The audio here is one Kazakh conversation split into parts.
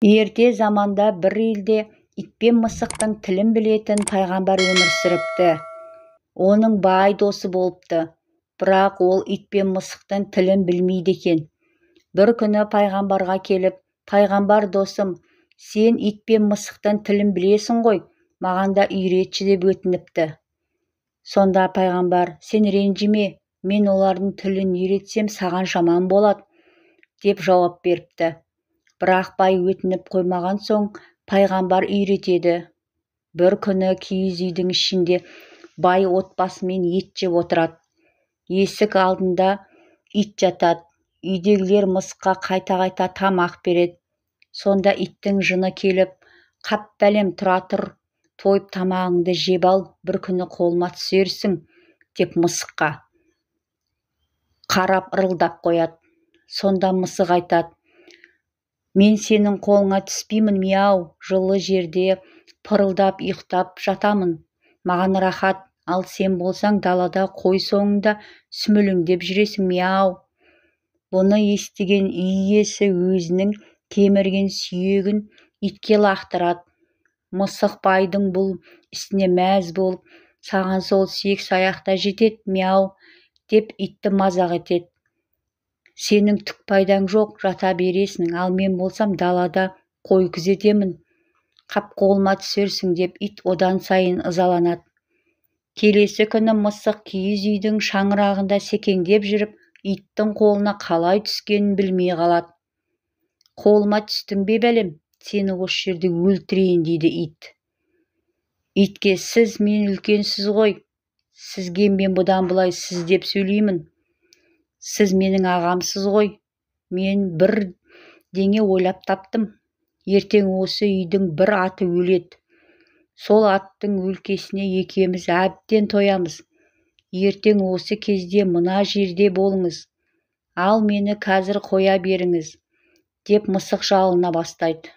Ерте заманда бір елде ит пен мысықтың тілін білетін пайғамбар өмір сүріпті. Оның бай досы болыпты, бірақ ол ит пен мысықтың тілін білмейді екен. Бір күні пайғамбарға келіп, пайғамбар досым, сен ит пен мысықтың тілін білесің ғой, маған да үйретші деп өтініпті. Сонда пайғамбар, сен ренжіме, мен олардың тілін үйретсем саған жаман болады, деп жауап беріпті. Бірақ бай өтініп қоймаған соң пайғамбар үйретеді. Бір күні киіз үйдің ішінде бай отбасымен ет жеп отырады. Есік алдында ит жатады. Үйдегілер мысыққа қайта-қайта тамақ береді. Сонда иттің жыны келіп, қап бәлем, тұра тұр, тойып тамағыңды жеп ал, бір күні қолыма түсерсің, деп мысыққа қарап ырылдап қояды. Сонда мысық айтады, мен сенің қолыңа түспеймін, мияу, жылы жерде пырылдап ұйықтап жатамын, маған рахат, ал сен болсаң далада қой соңында сүмелеңдеп жүресің, мияу. Бұны естіген үй иесі өзінің кемірген сүйегін итке лақтырады. Мысық байдың бұл ісіне мәз болып, саған сол сүйек-саяқ та жетеді, мияу, деп итті мазақ етеді. Сенің түк пайдаң жоқ, жата бересің, ал мен болсам далада қой күзетемін, қап қолыма түсерсің, деп ит одан сайын ызаланады. Келесі күні мысық киіз үйдің шаңырағында секеңдеп жүріп, иттің қолына қалай түскенін білмей қалады. Қолыма түстің бе бәлем, сені осы жерде өлтірейін, дейді ит. Итке, сіз мен үлкенсіз ғой, сізге мен бұдан былай сіз деп сөйлеймін. Сіз менің ағамсыз ғой, мен бір деңе ойлап таптым. Ертең осы үйдің бір аты өледі. Сол аттың өлкесіне екеуміз әбден тоямыз. Ертең осы кезде мына жерде болыңыз. Ал мені қазір қоя беріңіз, деп мысық жалына бастайды.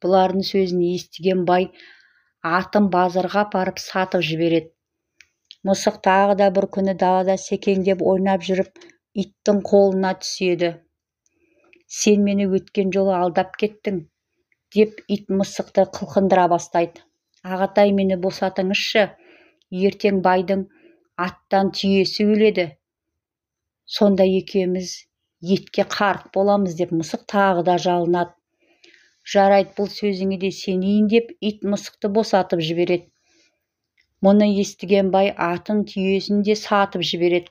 Бұлардың сөзін естіген бай атын базарға апарып сатып жібереді. Мысық тағы да бір күні далада секеңдеп ойнап жүріп, иттің қолына түседі. Сен мені өткен жолы алдап кеттің, деп ит мысықты қылқындыра бастайды. Ағатай, мені босатыңызшы, ертең байдың аттан түйесі өледі. Сонда екеуміз етке қарық боламыз, деп мысық тағы да жалынады. Жарайды, бұл сөзіңе де сенейін, деп ит мысықты босатып жібереді. Мұны естіген бай атын түйесін де сатып жібереді.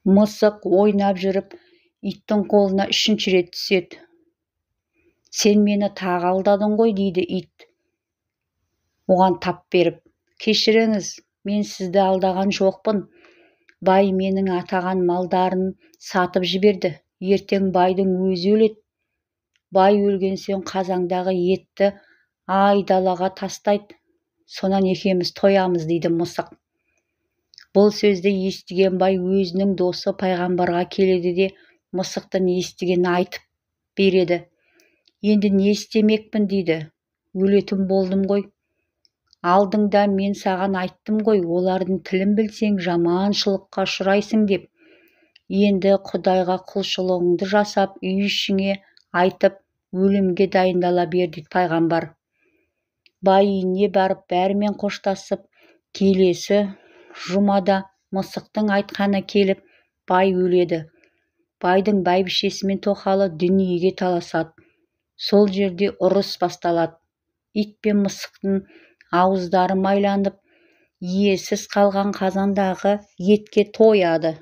Мысық ойнап жүріп, иттің қолына үшінші рет түседі. Сен мені тағы алдадың ғой, дейді ит. Оған тап беріп, кешіріңіз, мен сізді алдаған жоқпын. Бай менің атаған малдарын сатып жіберді. Ертең байдың өзі өледі. Бай өлген соң қазандағы етті айдалаға тастайды. Сонан екеуміз тоямыз, дейді мысық. Бұл сөзді естіген бай өзінің досы пайғамбарға келеді де, мысықтың естігенін айтып береді. Енді не істемекпін, дейді. Өлетін болдым ғой. Алдыңда мен саған айттым ғой, олардың тілін білсең жаманшылыққа ұшырайсың деп. Енді Құдайға құлшылығыңды жасап, үй ішіңе айтып, өлімге дайындала бер, дейді пайғамбар. Бай үйіне барып бәрімен қоштасып, келесі жұмада мысықтың айтқаны келіп, бай өледі. Байдың бәйбішесі мен тоқалы дүниеге таласады. Сол жерде ұрыс басталады. Ит пен мысықтың ауыздары майланып, иесіз қалған қазандағы етке тояды.